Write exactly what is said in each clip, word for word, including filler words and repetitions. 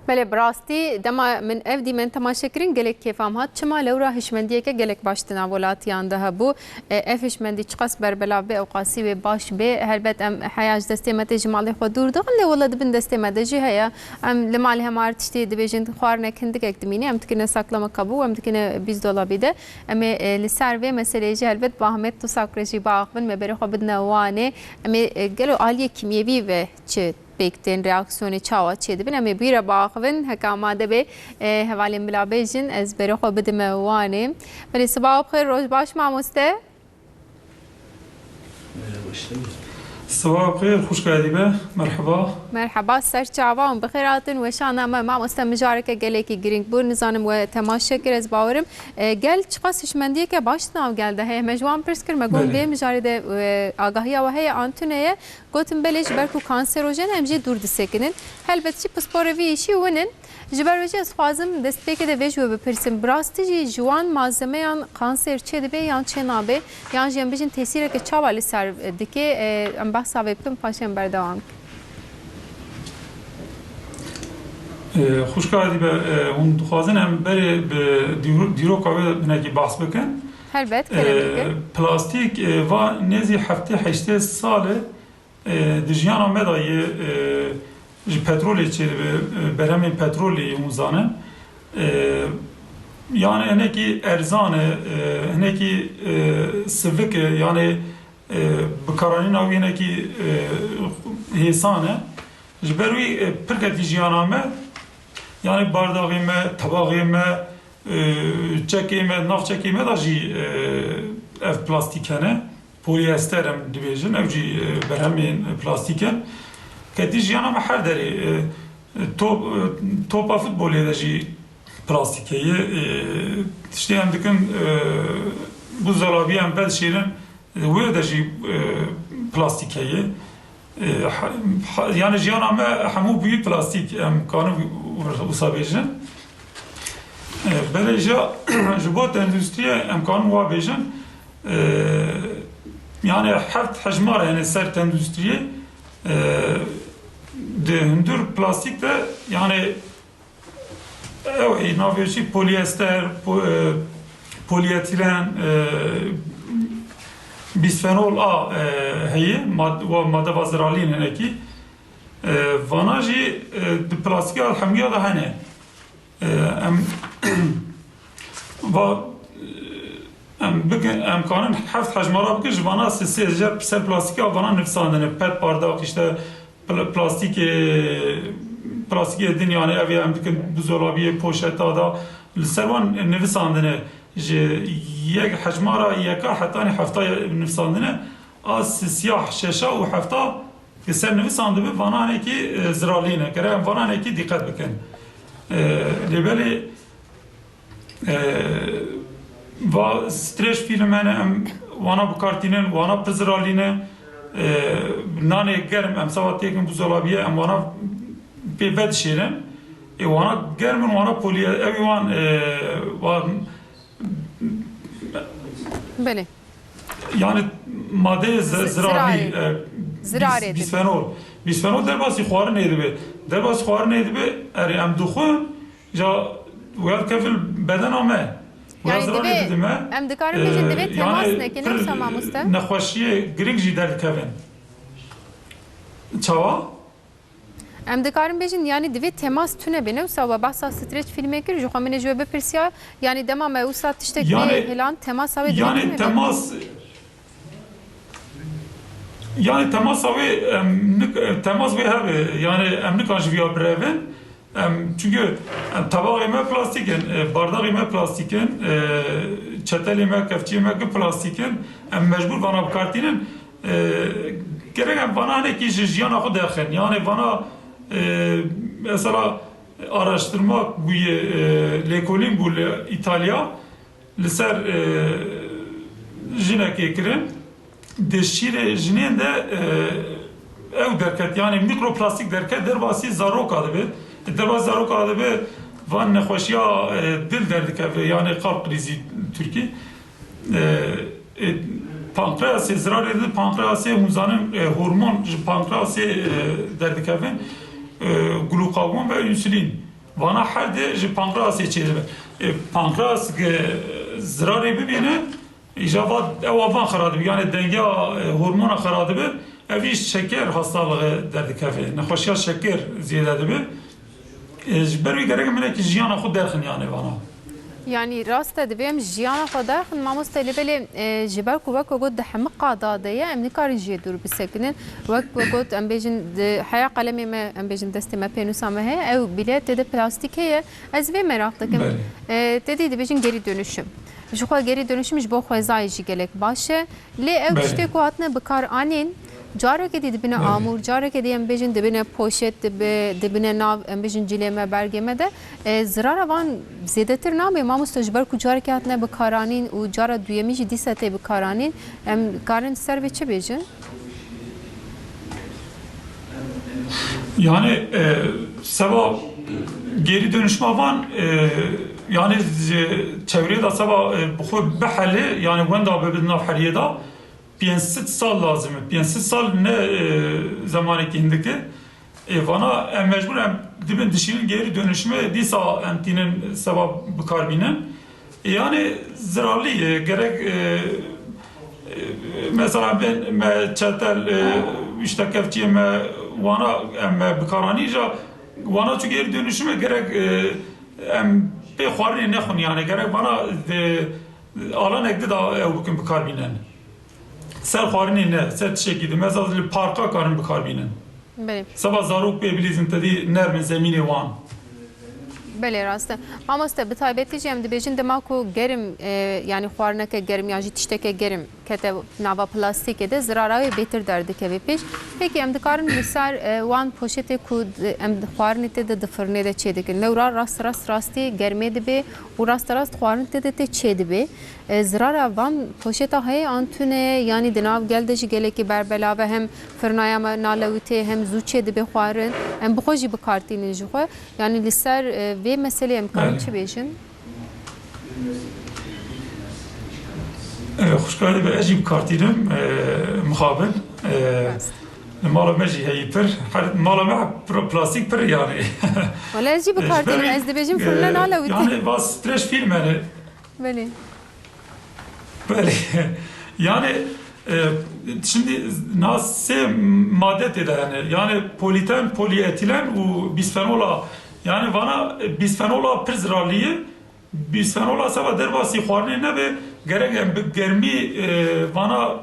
Belê, bi rastî dema min ev dîmen temaşe kirin gelek kêfam hat. Çima lewra hişmendiyeke gelek baş di nav welatiyan de hebû. E, ev hişmendî çiqas berbelav bê, ewqasî wê baş bê. Helbet em heya ji destê me tê ji malê xwe dûr dixin, lê wele di bin destê me de jî heye. Em li malê hema her tiştî dibêjin, xwarinek hindikek dimîne, em dikine saklama kabû, em dikine bîzdolabî de. Em ê, e, li ser vê meseleyê jî helbet bi Ahmet Tusak re jî biaxivin, me berê xwe bidine wanê. Em ê, e, gelo aliyê kîmyevî ve çi pêk tên, reaksiyonê çawa çêdibin? Em ê bi wî re biaxivin, heke amade be, e, hevalên bila bêjin, ez berê xwe bidime wanê. Belê, sibawa bi xêr, roj baş mamoste. Sibawa bi xêr, xwişka Edîbe, merheba. Merheba, ser çavan, bi xêr hatin, weşana me. Mamoste, mijareke gelekî girîng bû, nizanim we temaşe kir, ez bawerim. E, gel çiqas hişmendiyeke baş di nav gel de heye. Me ji wan pirs kir, me got, Belê. Vê mijarê de, e, agahiya we heye an tune ye? Gotin, belê, ji ber ku kanserojene em jê dûr disekinin. Helbet jî pisporê vî îşî win in. Ji ber wê jî ez dixwazim destpêkê de vê ji we bipirsim. Bi rastî jî ji wan malzemeyan kanser çêdibe yan çênabe? Yan jî em bijin tesîreke çawa li ser dike? E, em behsa vê bikin, paşê em berdewam bikin. E, xwişka Edîbe, e, hûn dixwazin em berê bi dîro-, dîroka wê hinekî behs bikin? Helbet, kerem E, bikin. Plastîk, e, va nêzî heftê heştê sal e, e, di jiyana me de yê, e, ji petrolê çêdibe, e, berhemên petrolê yê hûn zanin. E, yani hinekî erzan e, e, hinekî, e, sivik e, yani, e, bikaranîna wî hinekî, e, hêsan e. Ji ber wî, e, pir ketî jiyana me, yani bardagê me, tebaxê me, e, çekê me, nav çekê me de jî, e, ev plastîk hene. Polyester em dibêjin, ew jî, e, berhemên plastîk in. Ketî jiyana me her derê, e, top, e, topa futbolê de jî plastîk heye. E, tiştê em dikin, e, buzdolabî em vedişêrin, e, wê de jî, e, plastîk heye. E, ha-, ha-, yani jiyana me hemû bûyî plastîk, em kanin wisa bêjin. E, belê jî ji bo tenduristiye em kanin wa bêjin. E, yani heft hejmar hene ser tenduristiye. E, di hundir plastîk de yani ew ê navê jî polyester, po-, e, polyetilen, e, bisfenol A, e, heye, mad-, wa madeva zirarlî hinekî. E, vana jî, e, di plastîka hemûya de hene. E, em va, em bikin, em kanin heft hejmara bikin, ji vana sisê ji ser plastîka vana nivîsandine, pet bardak, işte, pl-, plastîkê, plastîkê din, yani ev ê em dikin buzdolabiyê, poşeta da, li ser wan nivîsandine, ji yek hejmara yeka hetanî hefta nivîsandine, a siyah şeşa û hefta Li ser nivîsan dibe vananekî, e, zirarlî ne. Gerek em vananekî dîqet bikin. E, lê belê, e, va streç fîlm hene, em wana bi kar tînin, wana pir zirarlî ne. E, nanê germ, em sava têkin buzdolabiyê, em wana pê vedişêrin. Ê wana germ in, wana polî, ew wan, e, wa Belê. Yani madeyê zi-, Zi-, zirarî, zirarê. E, Zirarê bis-, dibe. Bisfenol. Bisfenol derbasî xwarinê dibe. Derbasî xwarinê dibe, erê em dixwin, ja wê dikevin bedena me. Wê Yani zirarê divê, dide me. Em dikarin bêjin, E, divê temas yani nekin, pir wisa mamoste? Nexweşiyê giring jî derdikevin. Çawa? Em dikarin bêjin, yanî divê temas tune bêne. Wisa we behsa streç fîlmê kir, ji xwe min ê ji we bipirsiya, yanî dema me wisa tiştek bê Yani, hêlan, temasa wê divê yani tune bê. temas, yani temasa wê, em, nik-, temas wê hebe, yani em nikan ji viya birevin. Em, çünkü, em, tabaxê me plastîk in, e, bardagê me plastîk in, e, çetelê me, kevçiyê me ki plastîk in, em mecbûr vana bi kar tînin. E, gerek em vana hinekî ji jiyana xwe derxin. Yani vana, e, mesela araştırma bûye, e, lêkolîn bû li Îtalya, li ser, e, jinekê kirin. Di şîrê jinên de, e, ew derket, yani mikroplastîk derket, derbasî zaroka dibe. Derbasî zaroka dibe, van nexweşiya, e, dil derdikeve, yani kalp krizi Tirkî. E, e, pankreasê, zirarê di pankreasê, hûn zanin, e, hormon ji pankreasê, e, derdikevin, e, glukagon ve insülin. Vana her di ji pankrasê çêdibe. E, pankras ke zirarê bibîne, îja va ewa van xira dibe. Yani dengeya, e, hormona xira dibe. Ev jî şeker hastalığı derdikeve. Nexweşiya şeker zêde dibe. E, ji ber wî gerek minekî jiyana xwe derxin yani vana. Yanî rast e, divê em jiyana xwe derxin mamoste, lê belê, e, ji ber ku wek we got di hemî qada de ye, em nikarin jê dûr bisekinin. Wek we got, em bêjin di heya qelemê me, em bêjin destê me, pênûsa me heye, ew bîle tê de plastîk heye. Ez vê meraq dikim. Belê. E, te dî dibêjin geri dönüşüm. Ji xwe geri dönüşüm ji bo xwezayê jî gelek baş e. Lê ew Belê. tiştê ku hatine bikar anîn, carekê dî dibine Belê. amûr, carekê dî em bêjin dibine poşet, dibi-, dibine nav, em bêjin cilê me, bergê me de, e, zirara van zêdetir nabe, mamoste, ji ber ku carekê hatine bikaranîn û cara duyemî jî dîsa tê bikaranîn, em karin ser vê çi bêjin? Yani, e, seba geri dönüşme van, e, yani, e, çevreye de seba, e, bi xwe bihelê, yani, wenda bibe di nav heriyê de, pênc sed sal lazim e. Pênc sed sal ne, e, zemanekî hindik e. E, vana em mecbûr em dibin dişînin geri dönüşme, dîsa em tînin seba bikar bînin. E, yani zirarlî, e, gerek, e, e, mesela ben me çetel, e, işte kevçiyê me wana em me bikaranî ja wana çu geri dönüşme gerek, e, em pê xwarinê nexwin yani gerek vana, e, alanek dida ew bikin bikar bînin. Ser xwarinê ne, ser tiştekî din. Mesela li parka karin bikar bînin. Belê. Seba zarok pê bilîzin te dî nermin zemînê wan. Belê, rast e. Mamoste, bi taybetî jî em dibêjin dema ku gerim, e, yanî xwarineke gerim yan jî tişteke gerim kete nava plastîkê de zirara wê bêtir derdikeve pêş. Pekî em dikarin li ser, e, wan poşetê ku di-, em xwarinê tê de di firnê de çêdikin. Lewra rast rast rastî germê dibe û rasterast xwarin tê de tê çêdibe. E, zirara van poşeta heye an tune ye, yanî di nav gel de jî gelekî berbelav e, hem firnaya me nalewitê, hem zû çê dibe xwarin, em bi xwe jî bi kar tînin ji xwe. Yanî li ser, e, vê meselê em karin Belê. çi bêjin? E, xwişka dê be ez jî bi kar tînim, e, mixabin. E, Rast. Li mala me jî heyî pir. Her, mala me pr-, plastîk pir yani. Wele ez jî bi kar tînim, ez dibêjim firne e, nalewitê. Yani va streş film yani. Belê. Belê. Yani, e, şimdi na sê madde tê de yani. Yani politen, polietilen û bisfenola. Yani vana, e, bisfenola pir zirarlî ye. Bisfenola seba derbasî xwarinê nebe, gerek em bi germî, e, vana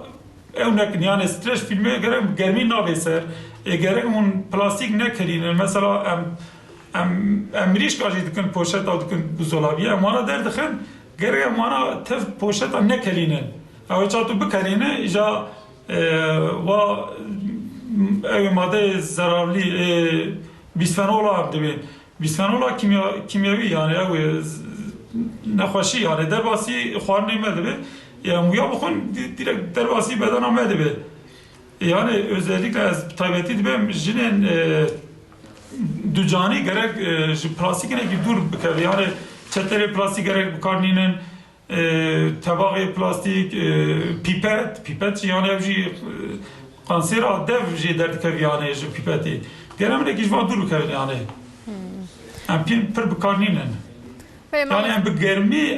ew nekin. Yani streş filmê gerek germî navê ser. E, gerek hûn plastîk nekerînin. Mesela em, em, em mirîşka jî dikin poşeta dikin buzdolabiyê. Em wana derdixin. Gerek em wana tev poşeta nekelînin. Ew ê çato bikelîne, îja, e, wa, ew ê madeyê zerarlî, e, bisfenola em dibê. Bisfenola kîmya-, kîmyewî, yani ew ê z-, nexweşî, yani derbasî xwarinê me dibe. Em wiya bixwin, di-, direkt derbasî bedena me dibe. Yani özellikle ez taybetî dibêm jinên, e, ducanî gerek, e, ji plastîkinekî dûr bikeve. Yani çetelê plastîk gerek bikar nînin, e, tebaxê plastîk, e, pîpet, pîpet jî yani ev jî, e, kansêra dev jê derdikeve yani ji pîpetê. Gerek minekî ji van dûr bikevin yani. Em pîl pir bikar nînin. Belê, Yani mamoste. em bi germî, e,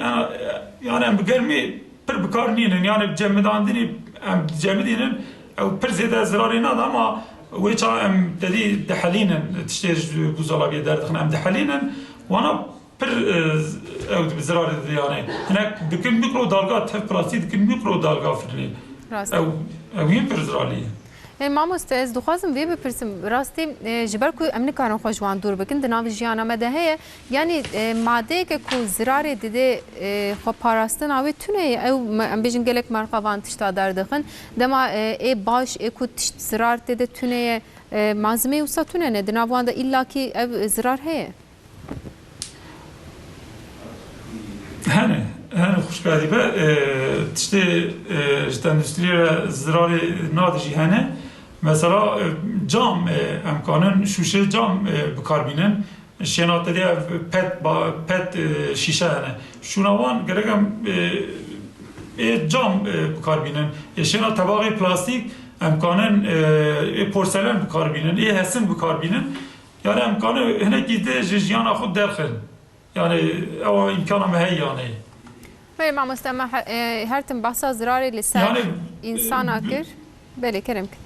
yani em bi germî pir bikar nînin. Yani cemidandinî em cemidînin, ew pir zêde zirarê nade ama wê çax em tedî dihelînin, tiştê ji buzdolabiyê derdixin, em dihelînin. Wana pir, e, ew dibe zirarê dibe yani. Hinek dikin mikrodalga, tev plastîk dikin mikrodalga firnê. Rast. Ew, ew yê pir zirarlî ye. E, mamoste, ez dixwazim vê bipirsim. Rastî, e, ji ber ku em nikarin xwe ji wan dûr bikin, di nav jiyana me de heye. Yanî, e, madeyeke ku zirarê dide, e, xwe parastina wê tune ye. Ew, me-, em bêjin gelek merqa van tişta derdixin. Dema, e, ê baş, ê ku tişt zirar tê de tune ye, e, malzemeyê wisa tune ne. Di nav wan de îllakî ev zirar heye. Hene, hene xwişka dî be, e, tiştê, e, ji endûstriyê re zirarê nade jî hene. Mesela, e, cam, e, em kanin şûşê cam, e, bikar bînin. Şêna te dê ev pet, ba-, pet, e, şîşe hene. Şûna wan gerek em, e, ê cam, e, bikar bînin. Ê şêna tebaxê plastîk em kanin, e, ê porselen bikar bînin, ê hesin bikar bînin. Yani em kanî hinekî de ji jiyana xwe derxin. Yani ewa îmkana me heye yani. Belê mamoste, me he-, e, her tim behsa zirarê li ser Yani, însana kir. Belê, kerem kir.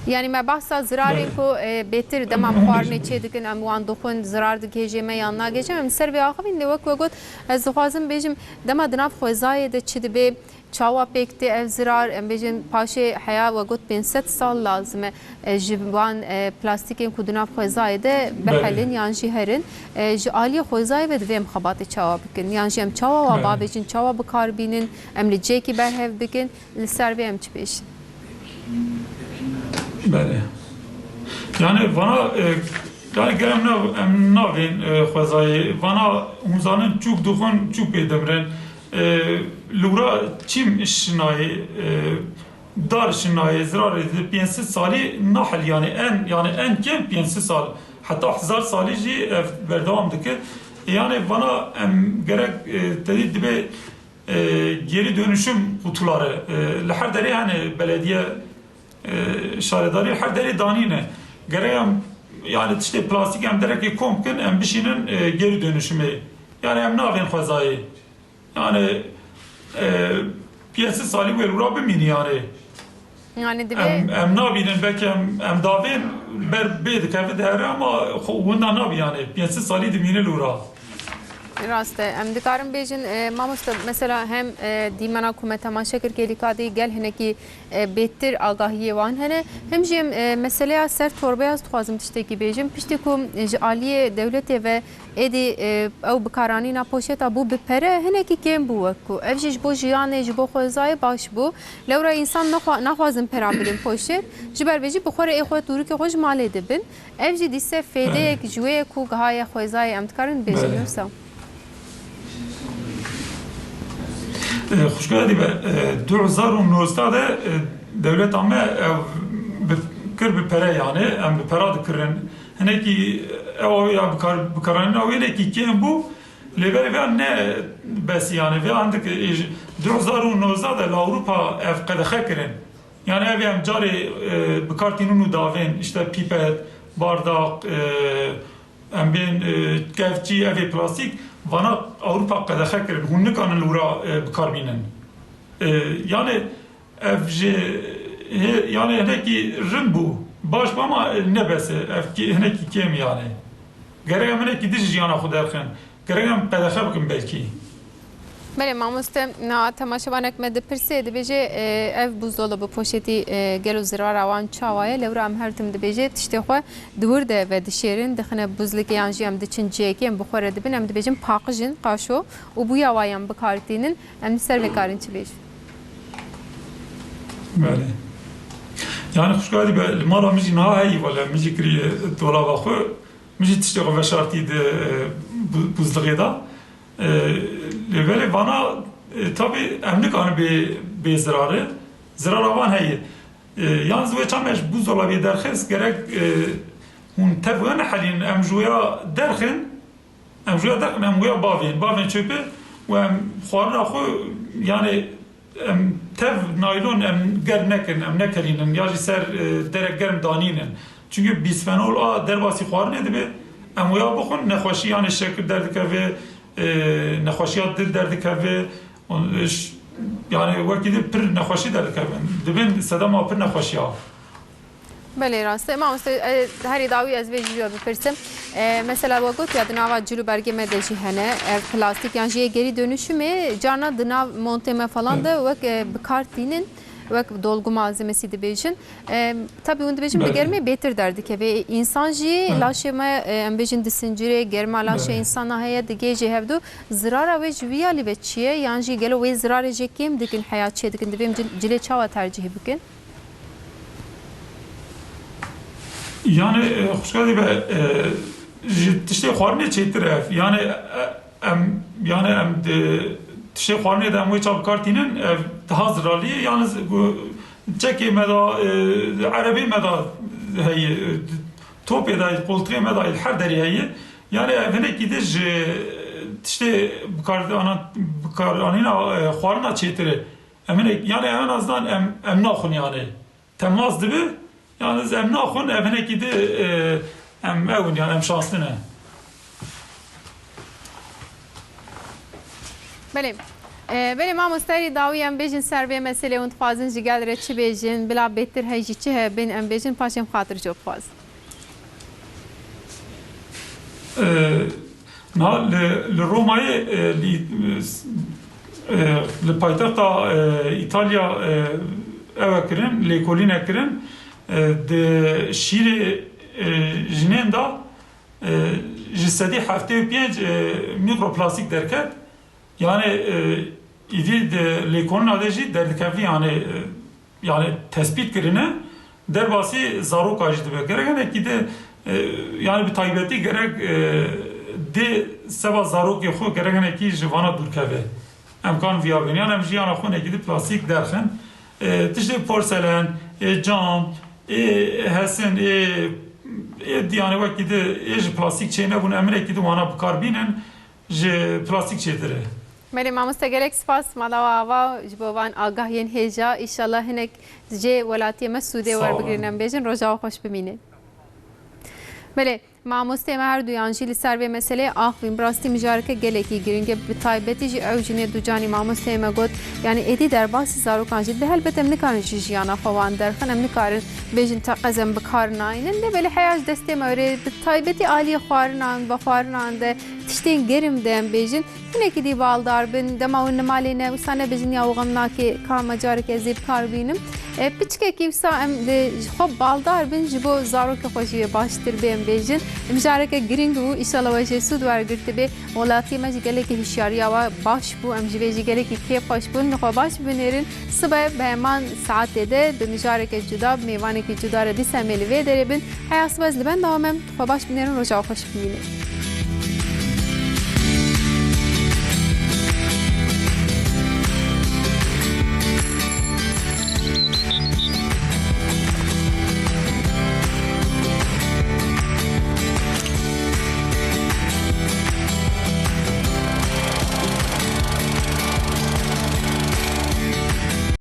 Yani me behsa zirarên Belê. ku, e, bêtir dema em hûn xwarinê bêjin. çê dikin, em wan dixwin, zirar digihêjê me yan nagihêjê me, em ser vê axivîn, lê wek we got, ez dixwazim bêjim, dema di nav xwezayê de çi dibe, çawa pêk tê ev zirar, em bêjin paşê heya we got pênc sed sal lazim e, e, ji van, e, plastîkên ku di nav xwezayê de Belê. bihelin yan jî herin, e, ji aliyê xwezayê ve divê em xebatê çawa bikin? Yan jî em çawa wa Belê. bavêjin, çawa bi kar bînin, em li cihekî berhev bikin, li ser vê em çi bêjin? Belê. Yani vana, e, yani ger em nav-, em navên, e, xwezayê, vana hûn zanin çûk dixwin, çûk pê dimrin. E, li wira çîm şinayê, e, dar şinayê, zirarê di pênc sed salî nahil, yani en, yani en kêm pênc sed sal. Heta hezar salî jî ev berdewam dike. Yani vana em gerek, e, tedî dibe, e, geri dönüşüm kutuları, e, li her derê hene belediye, e, şaredarî her derê danîne. Gerek em, yani tiştê plastîk em derekê kom bikin, em bişînin, e, geri dönüşümê. Yani em navên xwezayê. Yani, e, pênc sed salî wê li wira bimînî yani. Yani divê Em, em nabînin belkî em, em davên ber bê dikeve dihere ama xwe winda nabî yani. Pênc sed salî dimîne li wira. Rast e. Em dikarin bêjin, e, mamoste, mesela hem, e, dîmena ku me temaşe kir, kêlîka dî gel hinekî, e, bêtir agahiyê wan hene. Hem jî em, e, meseleya ser torbeya ez dixwazim tiştekî bêjim. Piştî ku ji aliyê dewletê ve êdî, e, ew bikaranîna poşeta bû bi pere, hinekî kêm bû wek ku. Ev jî ji bo jiyanê, ji bo xwezayê baş bû. Lewra însan nexwa-, naxwazin pera bidin poşet. Ji ber vê jî bi xwe re ê xwe tûrikê xwe ji malê dibin. Ev jî dîse fêdeyek ji wê ye ku gihaye xwezayê, em dikarin bêjin Belê. wisa. E, xwişka dî be, e, du hezar û nozdeh de, e, dewleta me ev bi, kir bi pere yani, em bi pera dikirin. Hinekî ew ya bikar-, bikaranîna wê hinekî kêm bû, lê berê vê ne besî yani, vê andik, e, ji du hezar û nozdeh de li Ewropa ev qedexe kirin. Yani ev em carê, e, bikar tînin û davên, işte pîpet, bardak, e, em bên, e, kevçî, evê plastîk, vana Ewropa qedexe kirin. Hûn nikanin li wira, e, bikar bînin. E, yani ev ji hê-, yani hinekî rind bû. Baş bû ama ne bes e. Ev kê-, hinekî kêm yani. Gerek em hinekî dî ji jiyana xwe derxin. Gerek em qedexe bikin belkî. Belê mamoste, na temaşevanek me dipirsê, dibêje, e, ev buzdolabê poşetî, e, gelo zirara wan çawa ye? Lewra em her tim dibêje tiştê xwe di wir de vedişêrin, dixine buzlikê yan jî em diçin cihekê, em bi xwe re dibin, em dibêjin paqij in, qaşo û bûya wa yan bi kar tînin, em li ser vê karin çi bêjin? Belê. Yani xwişka dî be, li mala min jî niha heyî, wele min jî kiriye dolaba xwe. Min jî tiştê xwe veşartî di, e, bu-, buzlixê de. E, lê belê vana, e, tabî em nikarin bê, bê zirarê. Zirara van heye. E, yalnız wê çax me ji buzdolabê derxist, gerek, e, hûn tev wê nehelînin, em ji wêya derxin, em ji wêya derxin, em wêya bavên, bavên çöpê û em xwarina xwe, yani, em tev naylon em germ nekin, em nekelînin, ya jî ser, e, derek germ danînin. Çünkü bisfenol A derbasî xwarinê dibe, em wêya bixwin, nexweşî, yani şekir derdikeve, e, nexweşiya dil derdikeve, on, e, ş-, yani wekî din pir nexweşî derdikevin. Dibin sedema pir nexweşiya. Belê, rast e. Mamoste, e, herî dawî ez vê jî bipirsim. E, mesela we got ya di nava cil û bergê me de jî hene, ev plastîk yan jî yê gerî dönüşümê, carna di nav montê me falan de wek, e, bi kar tînin, wek dolgu malzemesi dibêjin. E, tabî hûn dibêjin bi Belê. germê bêtir derdikeve. Însan jî Belê. laşê me, e, em bêjin disincirê, germa laşê Belê. însana heye, digihêje hevdu. Zirara wê ji wî alî ve çi ye? Yan jî gelo wê zirarê jê kêm dikin, heya çê dikin? Divê em cil-, cilê çawa tercîh bikin? Yani, e, xwişka dî be, e, ji tiştê xwarinê çêtir ev. Yani, e, em, yani em di tiştê xwarinê de em wê çax bi kar tînin, ev daha zirarlî ye. Yalnız ku çekê me de, e, erebê me de heye, e, topê de, qoltixê me de, her derê heye. Yani ev hinekî de ji tiştê bikar-, ana-, bikaranîna, e, xwarina çêtir e. Em hinek, yani en azından em, em naxwin yani. Temas dibe, yalnız em naxwin, ev hinekî de, e, Em ew in, yani em şansli ne. Belê. E, belê mamoste, erê dawî em bêjin ser vê meselê hûn dixwazin ji gel re çi bêjin, bila bêtir hej jî çi hebin em bêjin, paşê em xatir cû bixwazin. E, na li, li Romayê, e, li, e, li paytexta, e, Îtalya, e, ew e kirin, lêkolîn e kirin, e, di şîrê, e, jinên de, e, ji sedî heftê û pênc, e, mîkroplastîk derket. Yani, e, îdî di lêkolîna de jî derdikevî, yani, e, yani tespît kirine, derbasî zaroka jî dibe. Gerek hinekî de, e, yani bi taybetî gerek, e, dê seba zarokê xwe gerek hinekî ji vana dûr keve. Em kan viya bên. Yani em jiyana xwe hinekî di plastîk derxin. E, tiştê porselen, e, cam, e, hesin, e, e, diyane wekî di, e, ji plastîk çê nebûn, em hinekî di wana bikar bînin, ji plastîk çêtir e. Belê mamoste, gelek spas mala we ava ji bo van agahiyên hêja. Înşallah hinek jê welatiyê me sûdê Sağ olun. Werbigrin em bêjin. Roja we xweş bimîne. Belê, mamosteyê me her duyan jî li ser vê meseleyê axivîn. Bi rastî mijareke gelekî giring e. Bi taybetî jî ew jinê ducanî mamosteyê me got, yani êdî derbasî zarokan jî dibe. Helbet em nikarin ji jiyana xwe wan derxin. Em nikarin bêjin teqez em bi kar naynin. Lê belê heya ji destê me were, bi taybetî aliyê xwarinan, vexwarinan de, tiştên germ de em bêjin. Hinekî dî baldar bin, dema hûn li malê ne, wisa nebêjin ya û xem nake, ka me careke ez ê bi kar bînim. E, piçkekî wisa em li, ji xwe baldar bin, ji bo zarokê xwe jî wê baştir bê em bêjin. Mijareke giring bû, înşallah we jê sûd wergirtibe. Welatiyê me jî gelekî hişyariya we baş bû, em ji vê jî gelekî kêfxweş bûn. Li xwe baş binêrin, sibe bi heman saetê de bi mijareke cuda, bi mêvanekî cuda re dîsa em ê li vê derê bin. Heya sibe ez li benda we me, xwe baş binêrin, roja we xweş bimîne.